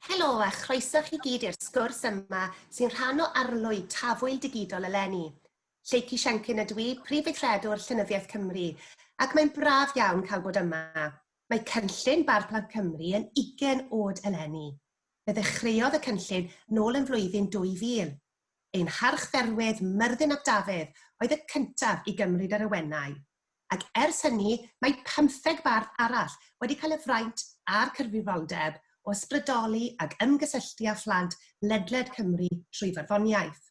Helo a chroeso chi gyd i'r sgwrs yma sy'n rhan o arlwy Tafwyl Digidol eleni. Lleucu Siencyn ydw i, Prif Weithredwr Llenyddiaeth Cymru, ac mae'n braf iawn cael bod yma. Mae cynllun Bardd Plant Cymru yn ugain oed eleni. Fe ddechreuodd y cynllun nôl yn flwyddyn 2000. Ein harchdderwydd Myrddin ap Dafydd oedd y cyntaf i gymryd yr awenau. Ac ers hynny, mae pymtheg bardd arall wedi cael y fraint a'r cyfrifoldeb o ysbrydoli ac ymgysylltu â phlant ledled Cymru trwy farddoniaeth.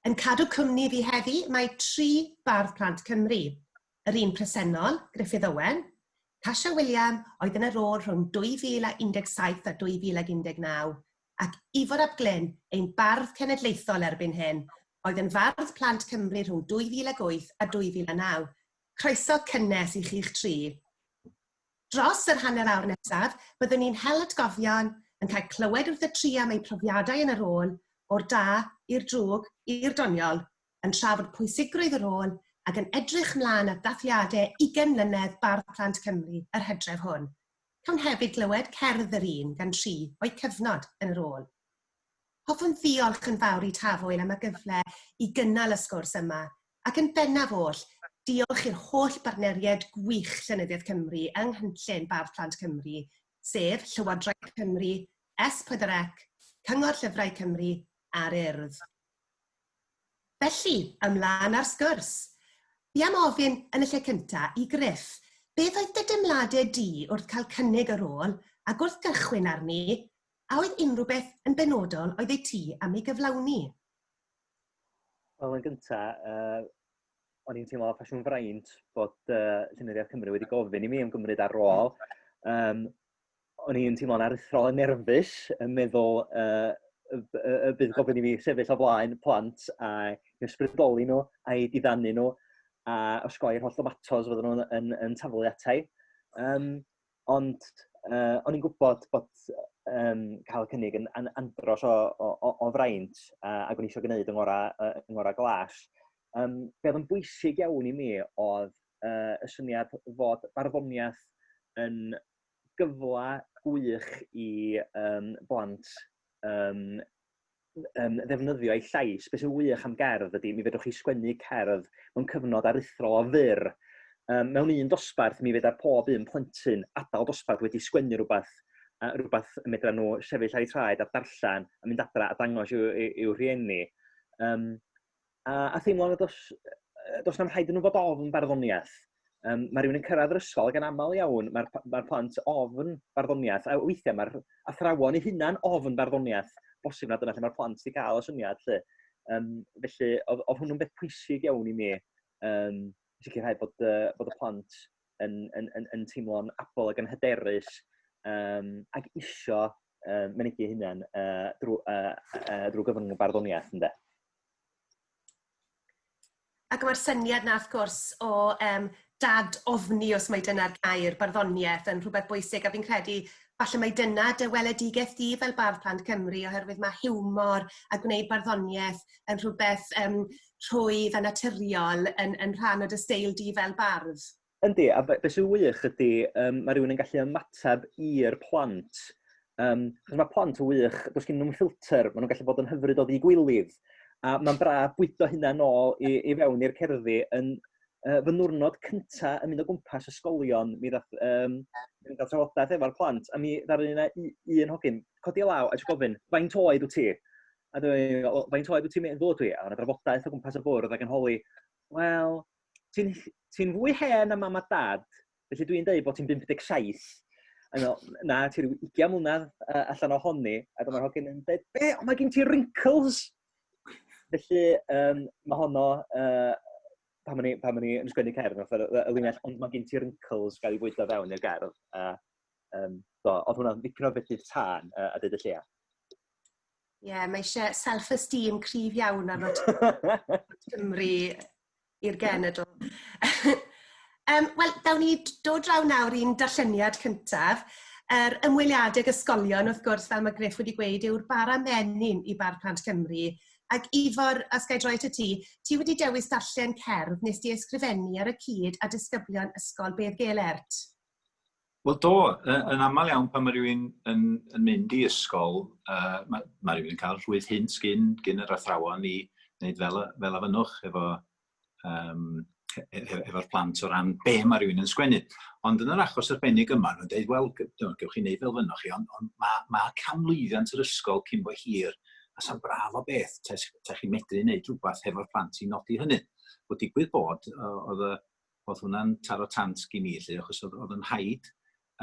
Yn cadw cwmni fi heddi mae tri Bardd Plant Cymru. Yr un presennol, Gruffydd Owen, Casia Wiliam oedd yn y rôl rhwng 2017 a 2019, ac Ifor ap Glyn, ein bardd cenedlaethol erbyn hyn, oedd yn fardd plant Cymru rhwng 2008 a 2009. Croeso cynnes i chi'ch tri. Dros yr hanner awr nesaf, byddwn ni'n hel atgofion, yn cael clywed wrth y tri am eu profiadau yn y rôl, o'r da i'r drwg, i'r doniol, yn trafod pwysigrwydd y rôl ac yn edrych mlaen at ddathliadau 20 mlynedd Bardd Plant Cymru yr hydref hwn. Cawn hefyd glywed cerdd yr un gan tri o'u cyfnod yn y rôl. Hoffwn ddiolch yn fawr i Tafwyl am y gyfle i gynnal y sgwrs yma, ac yn bennaf oll, diolch i'r holl bartneriaid gwych Llenyddiaeth Cymru yng nghynllun Bardd Plant Cymru, sef Llywodraeth Cymru, S4C, Cyngor Llyfrau Cymru a'r Urdd. Felly, ymlaen â'r sgwrs. Fi am ofyn yn y lle cynta i Griff, beth oedd dy deimladau di wrth cael cynnig y rôl ac wrth gychwyn arni, a oedd unrhyw beth yn benodol oedd ei ti am ei gyflawni? Wel, yn gynta, uh, o'n i'n teimlo ffasiwn fraint bod uh, Llenyddiaeth Cymru wedi gofyn i mi am gymryd ar rôl. Um, o'n i'n teimlo'n aruthrol yn nerfus, yn meddwl uh, y, y, y bydd gofyn i mi sefyll o flaen plant a ysbrydoli nhw a'i diddanu nhw a osgoi'r holl tomatos fydden nhw'n yn, yn, taflu atai. Um, ond uh, o'n i'n gwybod bod um, cael y cynnig yn, yn andros o, o, o, o fraint uh, ac o'n i eisiau gwneud yng ngorau, uh, yng ngorau glas. Um, be oedd yn bwysig iawn i mi oedd uh, y syniad fod barddoniaeth yn gyfle gwych i um, blant um, um, ddefnyddio eu llais. Beth sy'n wych am gerdd ydy, mi fedrwch chi sgwennu cerdd mewn cyfnod aruthrol o fyr. Um, mewn un dosbarth, mi fedar pob un plentyn adael dosbarth wedi sgwennu rhywbeth, uh, rhywbeth y medra nhw sefyll ar eu traed a darllen a mynd adra a dangos i'w, i'w rhieni. Um, A, a theimlo nad oes, does na'm rhaid i nhw fod ofn barddoniaeth. Um, mae rhywun yn cyrraedd yr ysgol ac yn aml iawn mae'r mae plant ofn barddoniaeth, a weithiau mae'r athrawon eu hunan ofn barddoniaeth. Bosib na dyna lle mae'r plant wedi cael y syniad. Lle. Um, felly, oedd, oedd hwnnw'n beth pwysig iawn i mi, um, sicrhau bod, uh, bod y plant yn, yn, yn, yn teimlo'n abl ac yn hyderus um, ac isio uh, mynegi hunain uh, drwy, uh, uh, drwy gyfrwng y barddoniaeth, ynde. Ac mae'r syniad 'na wrth gwrs o um, dad ofni, os mai dyna'r gair, barddoniaeth yn rhywbeth bwysig, a fi'n credu falle mai dyna dy weledigaeth di fel Bardd Plant Cymru, oherwydd mae hiwmor a gwneud barddoniaeth yn rhywbeth um, rhwydd a naturiol yn, yn rhan o dy steil di fel bardd. Yndi, a be, be sy'n wych ydy, um, mae rhywun yn gallu ymateb i'r plant. Um, chos mae plant yn wych, does gen nhw'n ffilter, maen nhw'n gallu bod yn hyfryd o ddigwilydd. A mae'n braf bwydo hynna nôl i, i fewn i'r cerddi. Yn uh, fy nwrnod cynta yn mynd o gwmpas ysgolion, mi ddath, um, mi gael trafodaeth efo'r plant, a mi ddaru yna un hogyn codi law a jyst gofyn, faint oed wyt ti? A dwi'n faint oed wyt ti'n meddwl dwi? A yna drafodaeth o gwmpas y bwrdd ac yn holi, wel, ti'n ti fwy hen na mam a dad, felly dwi'n deud bod ti'n 57. A no, na, ti'n rhyw 20 mlynedd uh, allan ohoni, a dyma'r hogyn yn dweud, be, ond mae gen ti wrinkles! Felly, um, mae honno, uh, pan o'n i, pan o'n i yn sgwennu cerdd, nath y, y linell, ond mae gen ti wrinkles gael ei bwydo fewn i'r gerdd. A, um, do, oedd hwnna'n ddipyn o fedydd tân, uh, a dweud y lleia. Ie, yeah, mae eisiau self-esteem cryf iawn arno Cymru i'r genedl. um, Wel, dawn ni dod draw nawr i'n darlleniad cyntaf. Yr ymweliadau ag ysgolion, wrth gwrs, fel mae Griff wedi gweud, yw'r bara menyn i Bar Plant Cymru. Ac Ifor, os ga i droi at y ti, ti wedi dewis darllen cerdd nes di ysgrifennu ar y cyd â disgyblion Ysgol Beddgelert. Wel do, yn aml iawn pan mae rhywun yn, yn mynd i ysgol, uh, mae, mae rhywun yn cael rhwydd hynt gyn, gyn yr athrawon i wneud fel, fel a fynnwch efo, um, efo'r plant o ran be mae rhywun yn sgwennu. Ond yn yr achos arbennig yma, nhw'n dweud, wel, gewch chi wneud fel fynnwch chi, ond on, mae, mae camlwyddiant yr ysgol cyn bo hir, a sa'n braf o beth, te, te chi'n medru wneud rhywbeth hefo'r plant i nodi hynny. Wel, digwydd bod, oedd y oedd hwnna'n taro tant gyn i, 'lly, achos oedd, oedd yn nhaid,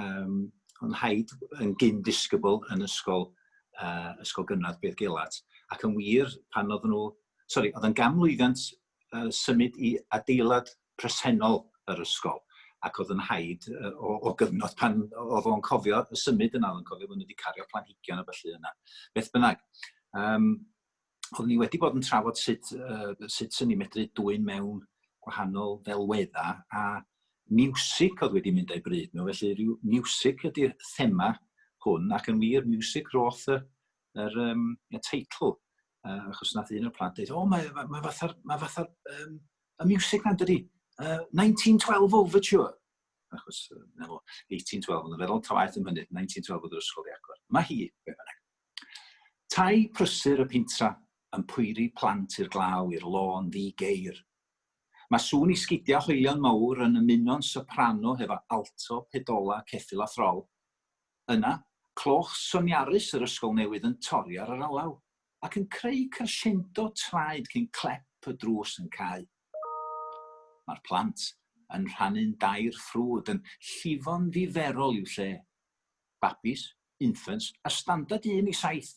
um, oedd nhaid yn gyn disgybl yn ysgol, uh, ysgol gynradd Beddgelert, ac yn wir, pan oedd nhw, sori, oedd yn gamlwyddiant uh, symud i adeilad presennol yr ysgol, ac oedd yn nhaid uh, o, o gyfnod pan oedd o'n cofio y symud yna, oedd o'n cofio bod nhw wedi cario planhigion a felly yna. Beth bynnag, um, oeddwn ni wedi bod yn trafod sut, uh, sut sy'n ni medru dwyn mewn gwahanol ddelweddau a music oedd wedi mynd â'i bryd nhw, felly rhyw music ydy'r thema hwn, ac yn wir, music roth y, yr, um, y teitl, uh, achos nath un o'r plant dweud, o, mae, mae, mae fatha'r, mae fatha'r, um, y music na'n dydi, uh, 1912 Overture, achos, uh, 1812, ond yn feddwl ta waeth am hynny, 1912 oedd yr ysgol di agor. Mae hi, be bynnag. Tai prysur y pentra yn poeri plant i'r glaw i'r lôn ddi-geir. Mae sŵn i sgidiau hoelion mawr yn ymuno'n soprano hefo alto, pedola, ceffyl a throl. Yna, cloch soniarus yr ysgol newydd yn torri ar yr alaw, ac yn creu crescendo traed cyn clep y drws yn cau. Mae'r plant yn rhannu'n dair ffrwd yn llifo'n ddiferol i'w lle. Babis, infants, a standard 1 i 7.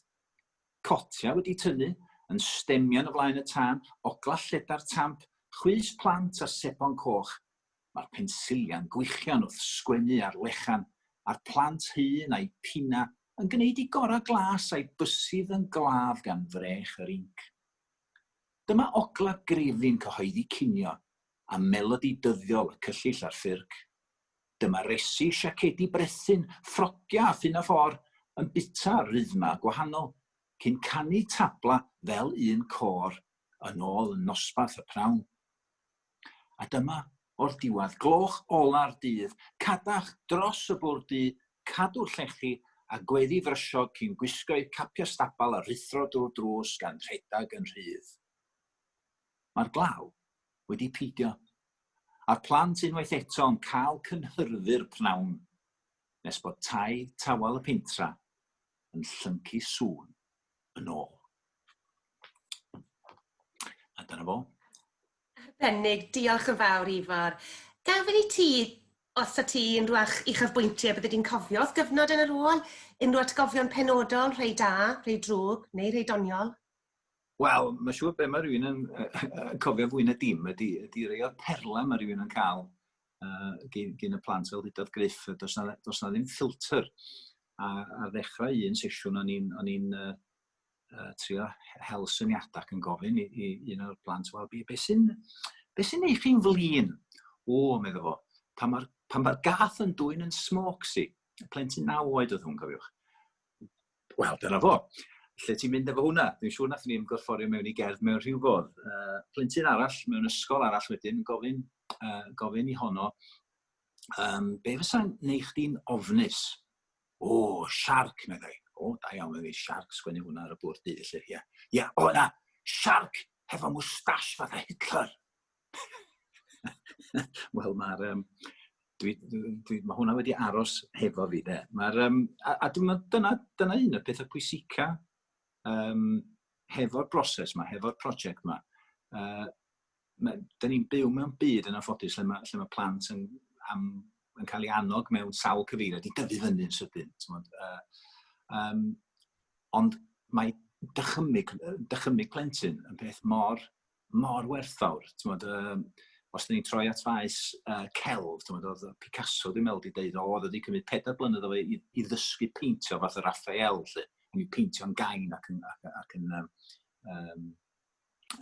Cotiau wedi tynnu, yn stemian o flaen y tân, ogla lledar tamp, chwys plant a sebon coch. Mae'r pensiliau'n gwichian wrth sgwennu ar lechan, a'r plant hŷn a'u pina yn gwneud i gorau glas a'i bysydd yn glaf gan frech yr inc. Dyma ogla grefu'n cyhoeddi cinio, a melodi dyddiol y cyllyll a'r ffyrc. Dyma resi siacedi brethyn, ffrogiau a phinafore yn bwyta ar ryddmau gwahanol, cyn canu tabla fel un côr yn ôl yn nosbarth y pnawn. A dyma, o'r diwedd, gloch ola'r dydd, cadach dros y bwrdd du, cadw'r llechi a gweddi frysiog cyn gwisgo'u capiau stabal a rhuthro drwy'r drws gan rhedeg yn rhydd. Mae'r glaw wedi peidio, a'r plant unwaith eto yn cael cynhyrfu'r pnawn, nes bod tai tawel y pentra yn llyncu sŵn yn ôl. A dyna fo. Arbennig, diolch yn fawr Ifor. Gafon i ti, os y ti unrhyw ach uchafbwyntiau bydde di'n cofio wrth gyfnod yn yr ôl, unrhyw atgofion penodol, rhai da, rhai drwg, neu rhai doniol? Wel, mae'n siŵr be mae rhywun yn uh, cofio fwy na dim ydy, ydy rei o'r perla mae rhywun yn cael uh, gyn, gyn y plant fel dudodd Griff, does na, does na ddim ffilter. A ar ddechrau un sesiwn o'n i'n o'n i'n uh, uh, trio hel syniadau ac yn gofyn i, i un o'r plant, wel, be, be sy'n be sy'n neud chi'n flin? O, medda fo, pan mae'r pan mae'r gath yn dwyn yn smokes i. Plentyn naw oed oedd hwn, cofiwch. Wel, dyna fo. Lle ti'n mynd efo hwnna? Dwi'n siŵr nath ni ymgorfforio mewn i gerdd mewn rhyw fodd. Uh, plentyn arall mewn ysgol arall wedyn yn gofyn, uh, gofyn i honno, um, be fysa'n neu chdi'n ofnus? O, siarc, meddai. O, da iawn, meddai, siarc, sgwennu hwnna ar y bwrdd du, felly, ie. Ie, o na, siarc hefo mwstash fatha Hitler. Wel, mae'r... Um, dwi, dwi, mae hwnna wedi aros hefo fi, de. Mae'r, um, a, a dwi'n meddwl, dyna, dyna un o'r pethau pwysica um, hefo'r broses yma, hefo'r prosiect yma. Uh, ma, da ni'n byw mewn byd yn anffodus lle mae, lle mae plant yn, am, yn cael ei annog mewn sawl cyfeiriad i dyfu fyny'n sydyn. Uh, um, ond mae dychymyg, dychymyg plentyn yn peth mor mor werthfawr. T'mod, um, os dyn ni'n troi at faes uh, celf, t'mod, oedd Picasso, dwi'n meddwl, wedi deud, o, oedd wedi cymryd pedair blynedd o fe i, i ddysgu peintio fath o Raphael, lle. O'n i'n peintio'n gain ac yn, ac, ac yn, um, um,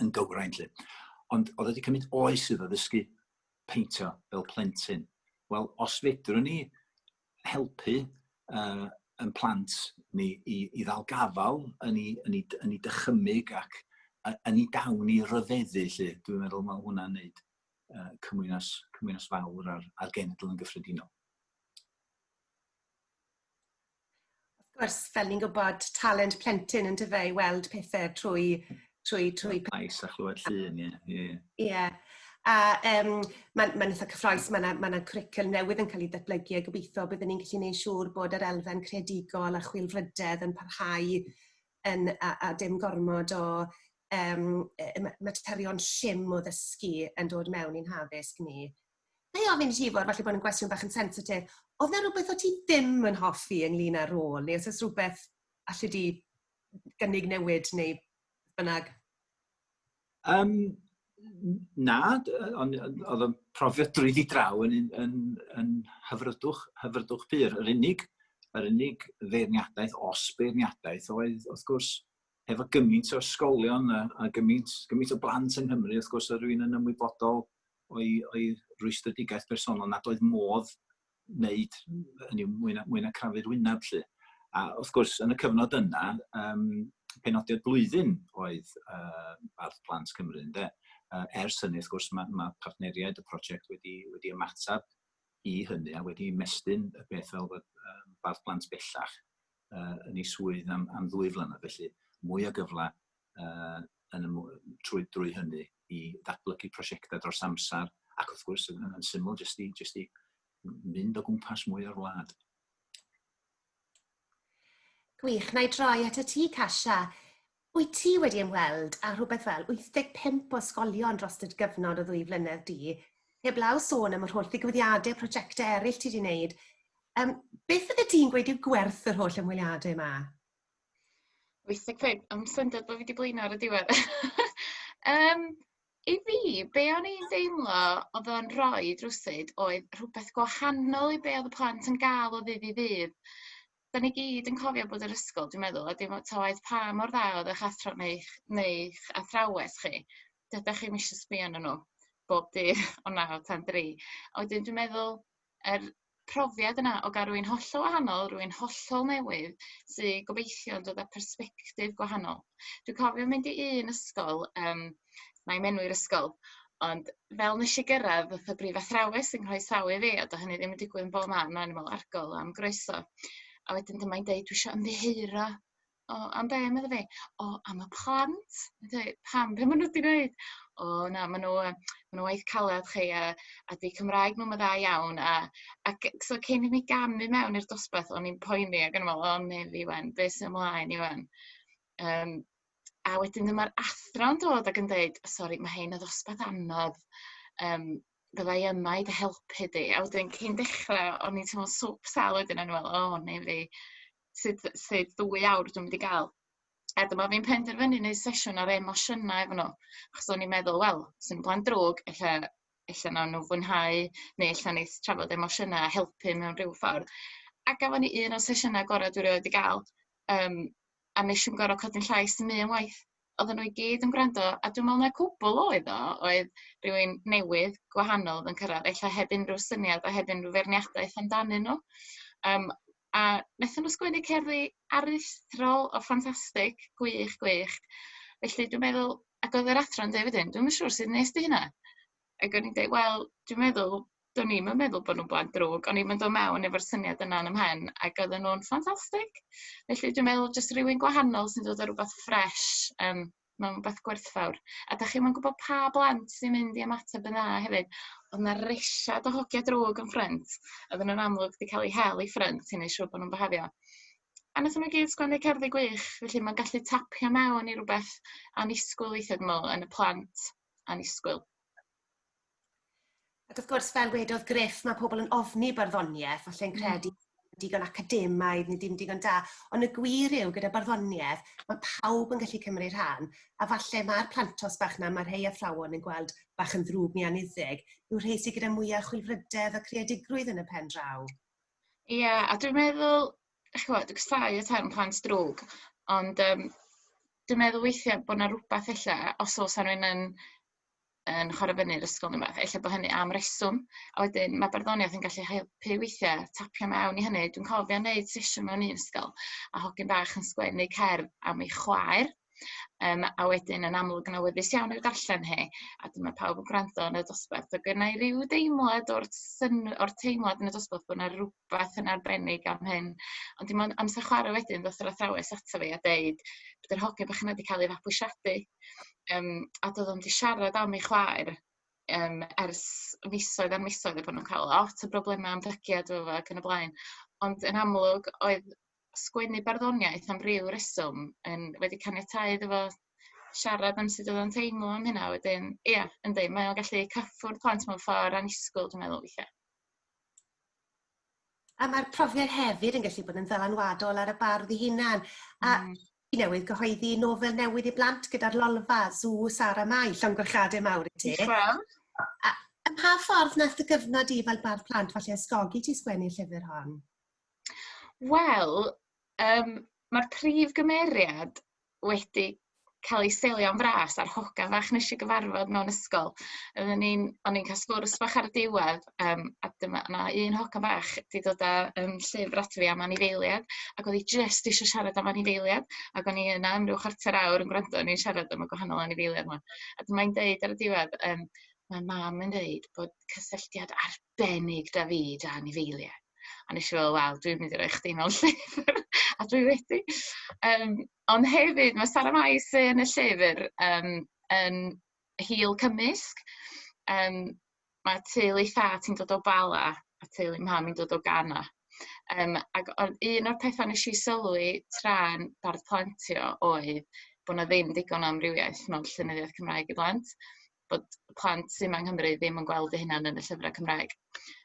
yn gywrain, lle. Ond oedd wedi cymryd oes iddo ddysgu peintio fel plentyn. Wel, os fedrwn ni helpu uh, yn plant ni i, i ddal gafael yn ei, yn ei, yn ei dychymyg ac yn ei dawn i ryfeddu, lle. Dwi'n meddwl mae hwnna'n neud uh, cymwynas, cymwynas fawr ar, ar genedl yn gyffredinol. Gwrs, fel ni'n gwybod, talent plentyn yn dyfe i weld pethau trwy... trwy, trwy... Llais a chlywed llun, ie. Ie. Yeah. A um, mae'n ma eitha cyffroes, mae yna ma cwricwlwm newydd yn cael ei ddatblygu a gobeithio byddwn ni'n gallu gwneud siŵr bod yr elfen creadigol a chwilfrydedd yn parhau yn, a, a dim gormod o um, materion llym o ddysgu yn dod mewn i'n haddysg ni. Na i ofyn i ti fod, falle bod yn gwestiwn bach yn sensitif, oedd na rhywbeth o ti ddim yn hoffi ynglyn â'r rôl, neu os oes rhywbeth allu di gynnig newid neu bynnag? Um, na, ond oedd y profiad drwyddi draw yn, yn, yn hyfrydwch, hyfrydwch pur. Yr unig, yr unig feirniadaeth, os beirniadaeth, oedd, wrth gwrs, hefo gymaint o ysgolion a, a gymaint, gymaint o blant yng Nghymru, wrth gwrs, oedd rhywun yn ymwybodol o'i, o'i rwystredigaeth bersonol nad oedd modd wneud hynny mwy na, mwy na crafu'r wyneb lly. A wrth gwrs, yn y cyfnod yna, um, penodiad blwyddyn oedd uh, Bardd Plant Cymru, ynde? Uh, ers hynny, wrth gwrs, mae, mae partneriaid y prosiect wedi, wedi ymateb i hynny a wedi ymestyn y beth fel bod uh, Bardd Plant bellach uh, yn ei swydd am, am ddwy flynedd, felly mwy o gyfle uh, yn y, trwy, drwy hynny i ddatblygu prosiectau dros amser ac wrth gwrs yn, yn syml jyst i, jyst i mynd o gwmpas mwy o'r wlad. Gwych, na i droi at y ti, Kasia. Wyt ti wedi ymweld â rhywbeth fel 85 o ysgolion dros y gyfnod o ddwy flynedd di, heblaw sôn am yr holl ddigwyddiadau, prosiectau eraill ti wedi wneud. Um, beth fydde ti'n gweud yw gwerth yr holl ymweliadau yma? 85, am syndod bod fi wedi blino ar y diwedd. um, I fi, be o'n i'n deimlo oedd o'n rhoi drwsyd oedd rhywbeth gwahanol i be oedd y plant yn gael o ddydd i ddydd. Da ni gyd yn cofio bod yr ysgol, dwi'n meddwl, a dim ta waeth pa mor dda oedd eich athro neu'ch, neu'ch athrawes chi, dydych chi'm eisiau sbio arnyn nhw bob dydd o 9 tan 3. A wedyn dwi'n meddwl, yr profiad yna o gael rhywun hollol wahanol, rhywun hollol newydd, sy gobeithio yn dod â persbectif gwahanol. Dwi'n cofio mynd i un ysgol, um, mae'n enwi'r ysgol, ond fel nes i gyrraedd, ddoth y brif athrawes yn croesawu fi, a do hynny ddim yn digwydd yn bob man, o'n i'n meddwl argol am groeso. A wedyn dyma'n deud, dwi eisiau ymddiheuro O, am be? Medda fi. O, am y plant. Dweud, pam? Be maen nhw wedi gwneud? O, na, maen nhw, maen nhw waith caled chi, a, a di Cymraeg nhw'n dda iawn. A, ac so cyn i mi gamu mewn i'r dosbarth, o'n i'n poeni ac o'n i'n meddwl, o, ne fi wen, beth sy'n ymlaen i wen? Um, a wedyn dyma'r athro'n dod ac yn dweud, sori, mae hein o ddosbarth anodd. Um, bydda i yma i dy helpu di. A wedyn cyn dechrau, o'n i'n teimlo'n swp sal wedyn, o'n i'n meddwl, o, neu fi, sut, sut ddwy awr dwi'n mynd i gael. A dyma fi'n penderfynu wneud sesiwn ar emosiynau efo nhw. Achos o'n i'n meddwl, wel, sy'n blant drwg, ella, ella nawn nhw fwynhau, neu ella neith trafod emosiynau a helpu mewn rhyw ffordd. A gafon ni un o'r sesiynau gorau dwi erioed wedi gael. Um, a nes i'm gorfod codi'n llais yn un waith. Oedden nhw i gyd yn gwrando, a dwi'n meddwl na cwbl oedd o, oedd rhywun newydd, gwahanol oedd yn cyrraedd, ella heb unrhyw syniad a heb unrhyw feirniadaeth amdanyn nhw. Um, a wnaethon nhw sgwennu cerddi aruthrol o ffantastig, gwych, gwych. Felly dwi'n meddwl, ac oedd yr athro'n dweud wedyn, dwi'm yn siŵr sut nes di hynna. Ac o'n i'n dweud, wel, dwi'n meddwl, do'n i'm yn meddwl bod nhw'n blant drwg, o'n i'm yn dod mewn efo'r syniad yna yn 'y mhen, ac oedden nhw'n ffantastig. Felly dwi'n meddwl jyst rhywun gwahanol sy'n dod â rhywbeth ffres, um, mae'n rhywbeth gwerthfawr. A da chi'm yn gwybod pa blant sy'n mynd i ymateb yn dda hefyd. Oedd 'na resiad o hogia drwg yn ffrynt. Oedden nhw'n amlwg wedi cael eu hel i ffrynt i wneud siŵr bod nhw'n byhafio. A wnaethon nhw gyd sgwennu cerddi gwych, felly mae'n gallu tapio mewn i rywbeth annisgwyl weithiau, dwi'n meddwl, yn y plant annisgwyl. Ac wrth gwrs, fel wedodd Griff, mae pobl yn ofni barddoniaeth, falle'n hmm. credu digon academaidd neu dim digon da. Ond y gwir yw, gyda barddoniaeth, mae pawb yn gallu cymryd rhan, a falle mae'r plantos bach na, mae rhai athrawon yn gweld bach yn ddrwg neu anuddeg, yw rhai sydd gyda mwyaf chwilfrydedd a creadigrwydd yn y pen draw. Ie, yeah, a dwi'n meddwl, ch'mod, dwi'n casáu y term plant drwg, ond um, dwi'n meddwl weithiau bod yna rhywbeth ella, os oes rhywun yn yn chwarae fyny'r ysgol neu beth, ella bod hynny am reswm. A wedyn mae barddoniaeth yn gallu helpu weithiau tapio mewn i hynny. Dwi'n cofio wneud sesiwn mewn un ysgol a hogyn bach yn sgwennu cerdd am ei chwaer. A wedyn yn amlwg yn awyddus iawn i'w darllen hi, a dyma pawb yn gwrando yn y dosbarth. Ac yna i ryw deimlad o'r, syn, or teimlad yn y dosbarth bod yna rhywbeth yn arbennig am hyn. Ond dim ond amser chwarae wedyn ddoth yr athrawes ato fi a deud bod yr hogyn bach yna wedi cael ei fabwysiadu. A doedd o'm 'di siarad am ei chwaer ers misoedd ar misoedd a bod nhw'n cael lot o broblemau ymddygiad efo fo ac yn y blaen. Ond yn amlwg oedd sgwennu barddoniaeth am ryw reswm yn wedi caniatáu iddo fo siarad am sut oedd o'n teimlo am hynna. Wedyn, ia, yndi, mae o'n gallu cyffwrdd plant mewn ffordd annisgwyl, dwi'n meddwl, weithiau. A mae'r profiad hefyd yn gallu bod yn ddylanwadol ar y bardd ei hunan. A ti newydd gyhoeddi nofel newydd i blant gyda'r Lolfa, Sŵ Sara Mai, llongyfarchiadau mawr i ti. Diolch. A ym mha ffordd nath dy gyfnod di fel bardd plant falle ysgogi ti sgwennu'r llyfr hon? Wel, mae'r prif gymeriad wedi cael ei selio'n fras ar hogan fach nes i gyfarfod mewn ysgol. Oedden ni'n, o'n i'n cael sgwrs bach ar y diwedd, a dyma, 'na un hogan bach 'di dod â llyfr ato fi am anifeiliaid, ac oedd hi jyst eisiau siarad am anifeiliaid, ac o'n i yna am ryw chwarter awr yn gwrando, o'n i'n siarad am y gwahanol anifeiliaid 'ma. A dyma hi'n deud ar y diwedd, mae mam yn deud bod cysylltiad arbennig 'da fi 'da anifeiliaid. A nes i feddwl, wel, dwi'n mynd i roi chdi mewn llyfr, a dwi wedi. Ond hefyd, mae Sara Mai sy yn y llyfr yn hil cymysg. Mae teulu thad hi'n dod o Bala, a teulu mham hi'n dod o Ghana. Ac un o'r pethau nes i sylwi tra'n bardd plantio oedd bod 'na ddim digon o amrywiaeth mewn llenyddiaeth Cymraeg i blant, bod plant sydd yma yng Nghymru ddim yn gweld eu hunain yn y llyfrau Cymraeg.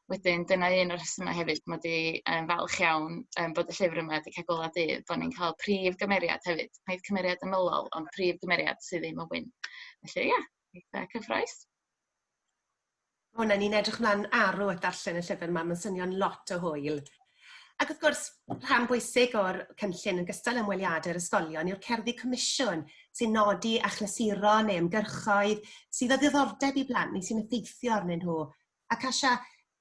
Wedyn dyna un o'r rhesymau hefyd mod i yn falch iawn bod y llyfr yma wedi cael golau dydd, bod ni'n cael prif gymeriad hefyd. Nid cymeriad ymylol, ond prif gymeriad sydd ddim yn wyn. Felly ie, eitha cyffrous. Hwna, ni'n edrych mlaen arw at ddarllen y llyfr yma, mae'n swnio'n lot o hwyl. Ac wrth gwrs, rhan bwysig o'r cynllun yn gystal ymweliadau'r ysgolion yw'r cerddi comisiwn sy'n nodi achlysuron neu ymgyrchoedd sydd o ddiddordeb i blant neu sy'n effeithio arnyn nhw. A Kasia,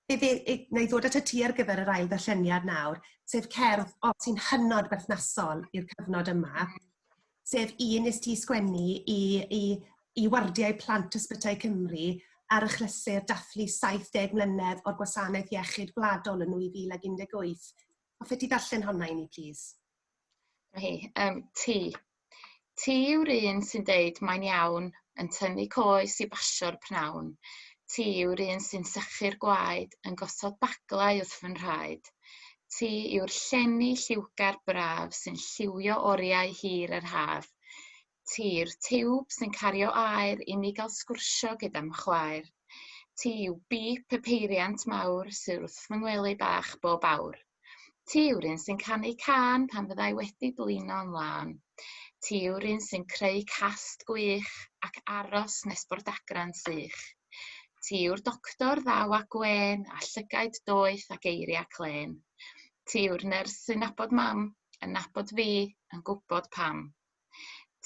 fe, fe, e, na i ddod at y ti ar gyfer yr ail ddarlleniad nawr, sef cerdd o, sy'n hynod berthnasol i'r cyfnod yma, sef un nes ti sgwennu i wardiau plant Ysbytai Cymru ar achlysur dathlu 70 mlynedd o'r Gwasanaeth Iechyd Gwladol yn 2018. Hoffet ti ddarllen honna i ni, plîs? Hi, ti. Ti yw'r un sy'n deud mae'n iawn, yn tynnu coes i basio'r pnawn. Ti yw'r un sy'n sychu'r gwaed, yn gosod baglau wrth fy nhraed. Ti yw'r llenni lliwgar braf sy'n lliwio oriau hir yr haf. Ti yw'r tiwb sy'n cario aer i mi gael sgwrsio gyda'm chwaer. Ti yw bip y peiriant mawr sydd wrth fy ngwely bach bob awr. Ti yw'r un sy'n canu cân pan fyddai wedi blino'n lân. Ti yw'r un sy'n creu cast gwych ac aros nes bo'r dagra'n sych. Ti yw'r doctor ddaw â gwên a llygaid doeth a geiriau clên. Ti yw'r nyrs sy'n nabod mam, yn nabod fi, yn gwybod pam.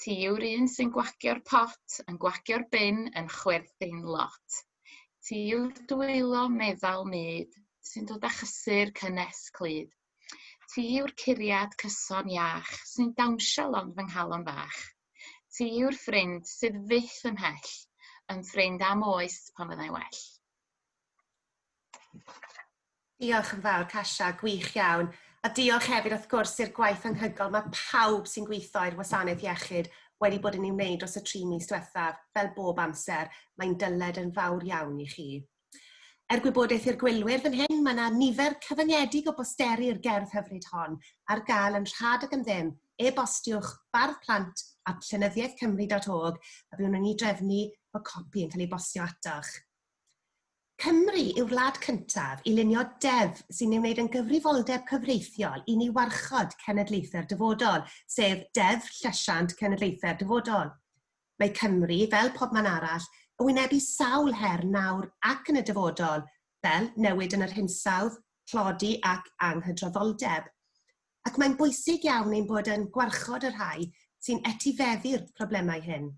Ti yw'r un sy'n gwagio'r pot, yn gwagio'r bin, yn chwerthin lot. Ti yw'r dwylo meddal mud sy'n dod â chysur cynnes clyd. Ti yw'r curiad cyson iach sy'n dawnsio lond fy nghalon fach. Ti yw'r ffrind sydd fyth ymhell, yn ffrind am oes pan fyddai'n well. Diolch yn fawr, Kasia, gwych iawn. A diolch hefyd, wrth gwrs, i'r gwaith anhygoel mae pawb sy'n gweithio i'r wasanaeth iechyd wedi bod yn ei wneud dros y 3 mis diwethaf, fel bob amser, mae'n dyled yn fawr iawn i chi. Er gwybodaeth i'r gwylwyr fan hyn, mae yna nifer cyfyngedig o bosteri'r gerdd hyfryd hon ar gael yn rhad ac am ddim. E-bostiwch barddplant@llenyddiaethcymru.org a fe wnawn ni drefnu bod copi yn cael ei bostio atoch. Cymru yw'r wlad cyntaf i lunio deddf sy'n ei wneud yn gyfrifoldeb cyfreithiol i ni warchod cenedlaethau'r dyfodol, sef Deddf Llesiant Cenedlaethau'r Dyfodol. Mae Cymru, fel pobman arall, yn wynebu sawl her nawr ac yn y dyfodol, fel newid yn yr hinsawdd, tlodi ac anghydraddoldeb. Ac mae'n bwysig iawn ein bod yn gwarchod y rhai sy'n etifeddu'r problemau hyn.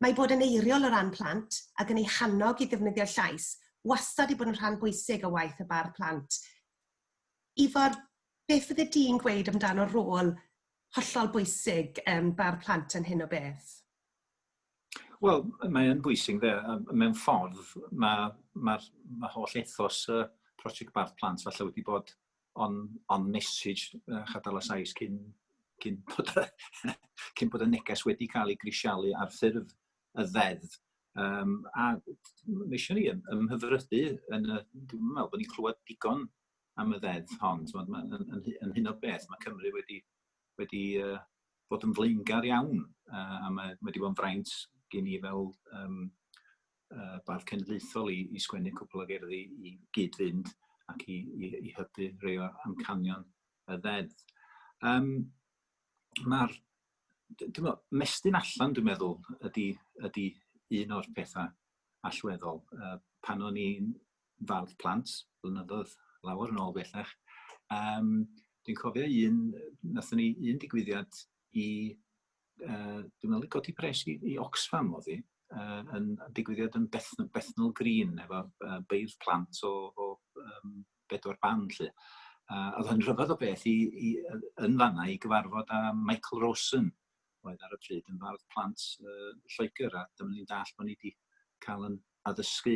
Mae bod yn eiriol o ran plant ac yn eu hannog i ddefnyddio llais wastad 'di bod yn rhan bwysig o waith y Bardd Plant. Ifor, beth fydde di'n gweud amdano rôl hollol bwysig um, bar plant yn hyn o beth? Wel, mae yn bwysig dde. Mewn ffordd, mae, mae, mae holl ethos y prosiect Bardd Plant falle wedi bod on, on message chadal y Sais cyn, cyn, bod, cyn bod y neges wedi cael ei grisialu ar ffurf y ddeddf. Um, a nes i ni ymhyfrydu yn y, dwi'n meddwl bod ni'n clywed digon am y ddeddf hon. Yn, yn, yn, yn hyn o beth, mae Cymru wedi, wedi uh, fod yn flaengar iawn, uh, a mae, mae wedi bod yn fraint gen i fel um, uh, bardd cenedlaethol i, i sgwennu cwpl o gerddi i gyd-fynd ac i, i, i hybu rhai o amcanion y ddeddf. Um, Mae'r dwi'n meddwl, mestyn allan, dwi'n meddwl, ydy, ydy un o'r pethau allweddol. Uh, pan o'n i'n fardd plant, blynyddoedd lawer yn ôl bellach, um, dwi'n cofio un, nathon ni un digwyddiad i, uh, dwi'n meddwl i godi pres i, i Oxfam oedd hi, uh, yn digwyddiad yn Bethnal, Bethnal Green efo uh, beirdd plant o, o um, bedwar band 'lly. Uh, oedd yn rhyfedd o beth i, i, yn fanna i gyfarfod â Michael Rosen, oedd ar y pryd yn fardd plant uh, Lloegr, a dyma ni'n dall bod ni wedi cael yn addysgu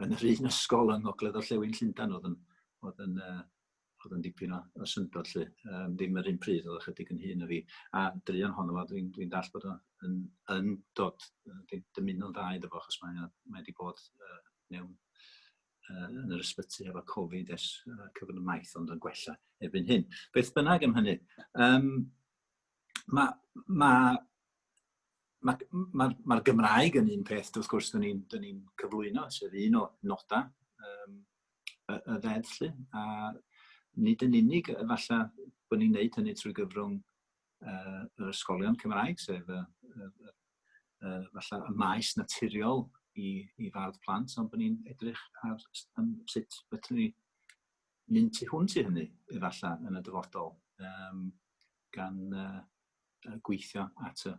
yn yr un ysgol yng Ngogledd Orllewin Llundain oedd yn, oedd yn, uh, oedd yn dipyn o, o syndod lle. Um, ddim yr un pryd oedd ychydig yn hyn o fi. A druan honno fo, dwi'n dwi dall bod o'n yn, dod, dymuno'n dda iddo fo, achos mae, mae wedi bod uh, mewn uh, yn yr ysbyty efo Covid ers uh, cyfnod maith, ond yn gwella erbyn hyn. Beth bynnag am hynny, um, mae ma, mae'r ma, ma, ma Gymraeg yn un peth, wrth gwrs, dyn ni'n ni cyflwyno, sef un o nodau um, y, y ddeddf, lly. A nid yn unig, efallai, bod ni'n neud hynny trwy gyfrwng uh, yr ysgolion Cymraeg, sef y, y, y, y, falle y maes naturiol i, i fardd plant, ond bod ni'n edrych ar am sut fedrwn ni mynd tu hwnt i hynny, efallai, yn y dyfodol, um, gan uh, gweithio at y,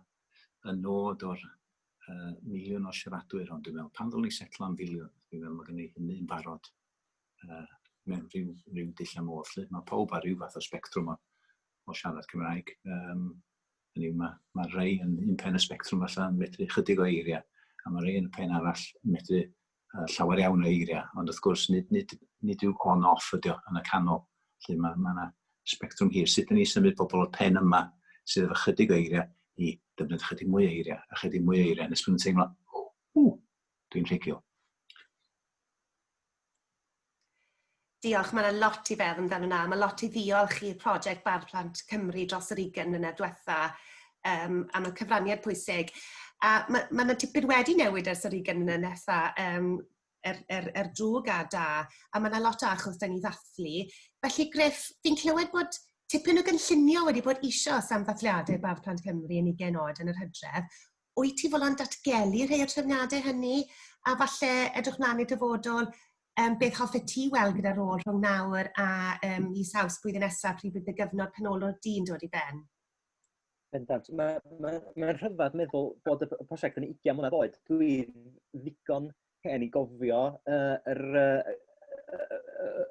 y nod o'r uh, miliwn o siaradwyr, ond dwi'n meddwl, pan ddylwn ni setlo am filiwn, dwi'n meddwl mae gen i hynny'n barod uh, mewn rhyw, rhyw dull a modd. Lle. Mae pawb ar ryw fath o sbectrwm o, o siarad Cymraeg. Um, hynny yw, mae, mae rhai yn un pen y sbectrwm falle yn medru chydig o eiriau, a mae rhai yn y pen arall yn medru uh, llawer iawn o eiriau, ond wrth gwrs nid, nid, nid yw on-off ydi o yn y canol, lle mae, mae yna sbectrwm hir. Sut ydyn ni symud pobl o'r pen yma sydd efo chydig o eiriau i defnyddio chydig mwy o eiriau, a chydig mwy o eiriau, nes bod nhw'n teimlo, ww, dwi'n rhugl. Diolch, mae yna lot i feddwl amdano na. Mae lot i ddiolch i'r prosiect Bardd Plant Cymru dros yr 20 mlynedd diwetha um, am y cyfraniad pwysig. A mae, mae yna tipyn wedi newid ers yr 20 mlynedd nesa, um, er, er, er drwg a da, a mae yna lot o achos da ni ddathlu. Felly, Griff, fi'n clywed bod tipyn o gynllunio wedi bod eisoes am ddathliadau Bardd Plant Cymru yn 20 oed yn yr hydref. Wyt ti fodlon datgelu rhai o'r trefniadau hynny a falle edrych mlaen i'r dyfodol, um, beth hoffet ti weld gyda rôl rhwng nawr a um, mis Awst blwyddyn nesaf pryd bydd y gyfnod penolwr di'n dod i ben? Bendant. Mae'n ma, ma rhyfedd meddwl bod y prosiect yn 20 mlynedd oed. Dwi ddigon hen i gofio uh, yr, uh,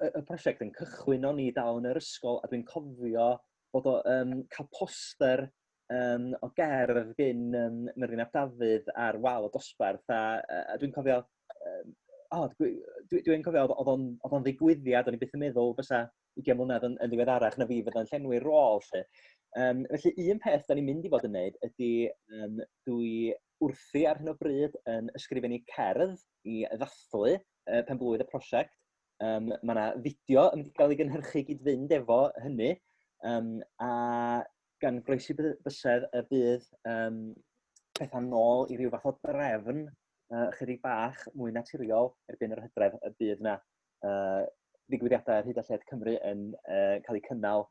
y, y prosiect yn cychwyn o'n i dal yn yr ysgol a dwi'n cofio bod o, um, cael poster um, o gerdd gyn um, Myrddin ap Dafydd ar wal y dosbarth a, a dwi'n cofio um, oh, dwi'n dwi, dwi cofio oedd o'n, oedd o'n ddigwyddiad, o'n i byth yn meddwl fysa 20 mlynedd yn, yn ddiweddarach na fi fydda'n llenwi'r rôl. Lle. Um, felly un peth da ni'n mynd i fod yn neud ydy um, dwi wrthi ar hyn o bryd yn ysgrifennu cerdd i ddathlu uh, pen blwydd y prosiect. Um, mae yna fideo yn mynd i gael ei gynhyrchu gyd-fynd efo hynny. Um, a gan groesi bysedd y bydd um, pethau nôl i ryw fath o drefn uh, chydig bach mwy naturiol erbyn yr hydref y bydd yna uh, ddigwyddiadau ar hyd a lled Cymru yn uh, cael eu cynnal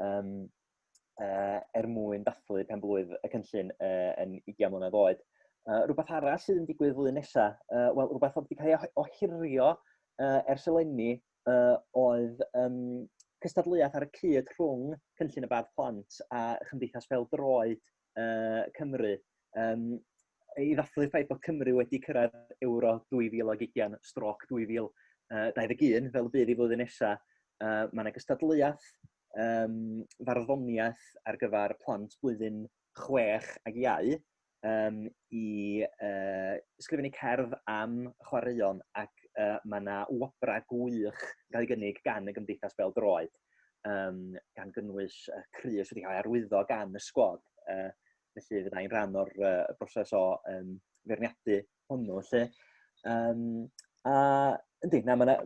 um, uh, er mwyn dathlu pen blwydd y cynllun uh, yn 20 mlynedd oed. Uh, rhywbeth arall sydd yn digwydd flwyddyn nesaf, uh, wel, rhywbeth oedd wedi cael ei ohirio uh, ers eleni uh, oedd um, cystadleuaeth ar y cyd rhwng Cynllun y Bardd Plant a Chymdeithas Bêl-droed uh, Cymru. Um, i ddathlu'r ffaith bod Cymru wedi cyrraedd Euro 2020 stroc 2021 fel y bydd i flwyddyn nesaf. Uh, mae yna gystadleuaeth um, farddoniaeth ar gyfer plant blwyddyn chwech ag iau um, i uh, ysgrifennu cerdd am chwaraeon ac uh, mae yna wobrau gwych yn cael ei gynnig gan y Gymdeithas Bel Droed, um, gan gynnwys uh, crys wedi cael ei arwyddo gan y sgwad. Uh, felly fydda i'n rhan o'r uh, broses o um, feirniadu hwnnw. Lle. Um, a yndi, na, mae yna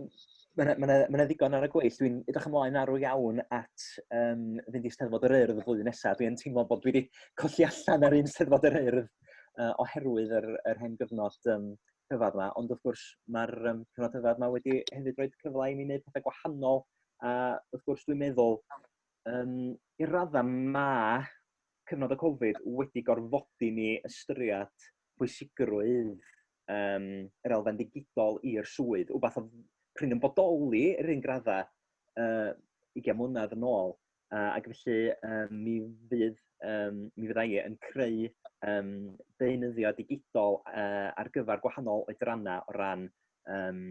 ma ma ma ma ddigon ar y gweill. Dwi'n edrych ymlaen arw iawn at um, fynd i Steddfod yr Urdd y flwyddyn nesaf. Dwi'n teimlo bod dwi wedi colli allan ar un Steddfod yr Urdd uh, oherwydd yr, yr hen gyfnod um, rhyfedd yma. Ond wrth gwrs, mae'r um, cyfnod rhyfedd yma wedi hefyd rhoi cyfle i mi wneud pethau gwahanol. A wrth gwrs, dwi'n meddwl, um, i'r raddau mae cyfnod y Covid wedi gorfodi ni ystyried pwysigrwydd um, yr elfen digidol i'r swydd, wbath oedd prin yn bodoli yr un graddau uh, 20 mlynedd yn ôl. Uh, ac felly um, mi, fydd, um, mi fydda i yn creu um, deunyddiau digidol uh, ar gyfer gwahanol oedrannau o ran, um,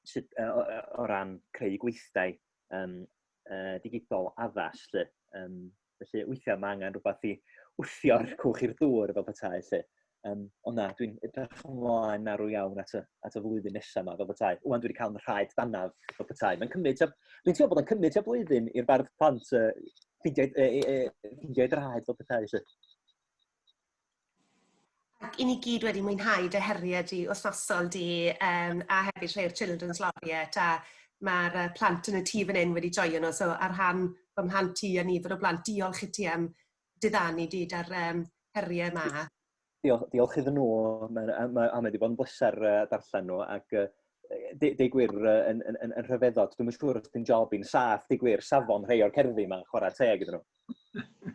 sut, uh, o, o ran creu gweithdai um, uh, digidol addas. Lle. Um, felly weithiau mae angen rhywbeth i wthio'r cwch i'r dŵr fel petai. Lle. Um, ond na, dwi'n edrych ymlaen arw iawn at y, at y flwyddyn nesaf yma fel petai. Wan dwi wedi cael yn rhaid danaf fel petai. Mae'n cymryd, tua, dwi'n teimlo bod o'n cymryd tua blwyddyn i'r bardd plant uh, ffeindio, uh, uh, ffeindio draed fel petai. Lle. Ac i ni gyd wedi mwynhau dy heriau di wythnosol di um, a hefyd rhai'r Children's Laureate a mae'r uh, plant yn y tŷ fan hyn wedi joio nhw. So ar rhan fy mhlant i a nifer o blant, diolch i ti am diddanu di da'r um, heriau yma. Diolch, diolch iddyn nhw. Mae, ma, ma wedi bod yn bleser uh, darllen nhw ac uh, deud gwir uh, yn, yn, yn, yn rhyfeddod. Dwi'n siŵr os dwi'n job i'n saff, deud gwir, safon rhai o'r cerddi yma, chwarae teg iddyn nhw.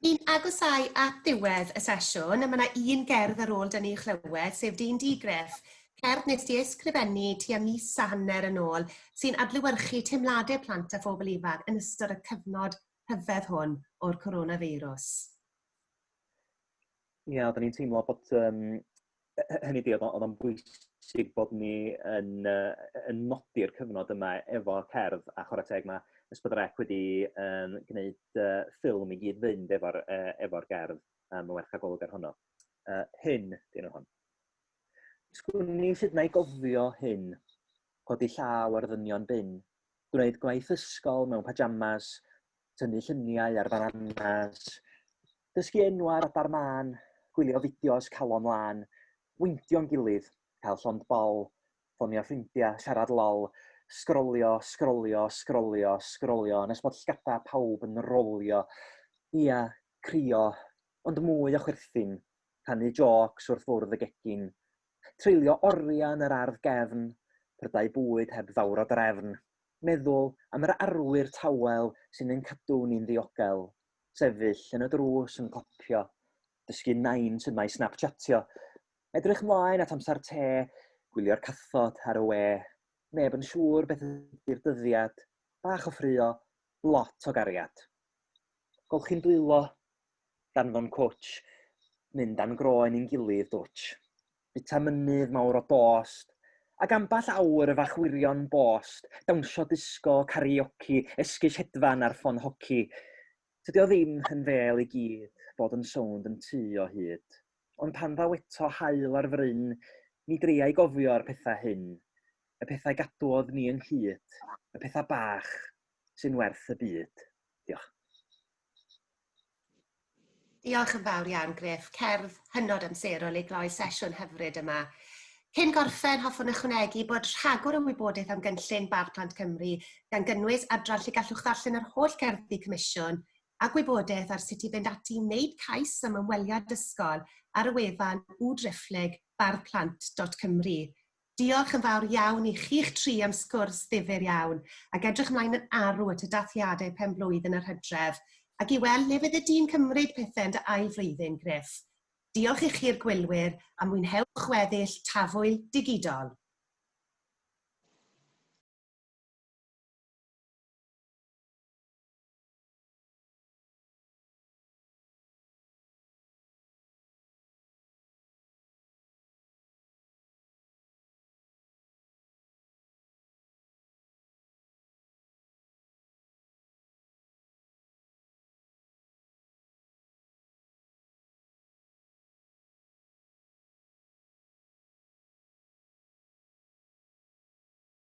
Ni'n agosáu at ddiwedd y sesiwn, a mae yna un gerdd ar ôl 'da ni chlywed, sef Dyn Di, Griff. Cerdd nes di ysgrifennu tua mis a hanner yn ôl, sy'n adlewyrchu teimladau plant a phobl ifanc yn ystod y cyfnod rhyfedd hwn o'r coronafeirws. Ie, yeah, oedden ni'n teimlo bod um, hynny di, oedd o'n bwysig bod ni yn, uh, yn nodi'r cyfnod yma efo cerdd a chwarae teg mae Ysbyddrec wedi um, gwneud uh, ffilm i gyd fynd efo'r uh, efo gerdd um, mae'n werth cael golwg ar honno. Uh, hyn, dyn nhw hon. Sgwn i sut na i gofio hyn, codi llaw ar ddynion bin, gwneud gwaith ysgol mewn pajamas, tynnu lluniau ar fananas, dysgu enwau ar adar mân, gwylio fideos calon lân, weindio'n gilydd, cael llond bol, ffonio ffrindiau, siarad lol, sgrolio, sgrolio, sgrolio, sgrolio, nes bod llgada pawb yn rolio. Ia, crio, ond mwy o chwerthin, rhannu jôcs wrth fwrdd y gegin, treulio oriau yn yr ardd gefn, prydau bwyd heb fawr o drefn. Meddwl am yr arwyr tawel sy'n ein cadw ni'n ddiogel. Sefyll yn y drws yn copio. Dysgu nain sut mae snapchatio. Edrych mlaen at amser te, gwylio'r cathod ar y we. Neb yn siŵr beth ydy'r dyddiad. Bach o ffrio, lot o gariad. Golchi'n dwylo, danfon cwtsh, mynd am groen i'n gilydd dwtsh. Bwyta mynydd mawr o dost, ac ambell awr y fach wirion bost, dawnsio disgo, karaoke, esgus hedfan ar ffon hoci. Tydi o ddim yn fêl i gyd bod yn sownd yn tŷ o hyd. Ond pan ddaw eto haul ar fryn, mi dria i gofio'r pethau hyn. Y pethau gadwodd ni ynghyd, y pethau bach sy'n werth y byd. Diolch. Diolch yn fawr iawn, Griff. Cerdd hynod amserol i gloi sesiwn hyfryd yma. Cyn gorffen, hoffwn ychwanegu bod rhagor o wybodaeth am gynllun Bardd Plant Cymru, gan gynnwys adran lle gallwch ddarllen yr holl gerddi comisiwn a gwybodaeth ar sut i fynd ati i wneud cais am ymweliad ysgol ar y wefan www barddplant.cymru. Diolch yn fawr iawn i chi'ch tri am sgwrs ddifyr iawn, ac edrych ymlaen yn arw at y dathliadau pen-blwydd yn yr hydref, ac i weld le fydde di'n cymryd pethau yn dy ail flwyddyn, Griff. Diolch i chi'r gwylwyr, a mwynhewch weddill Tafwyl Digidol.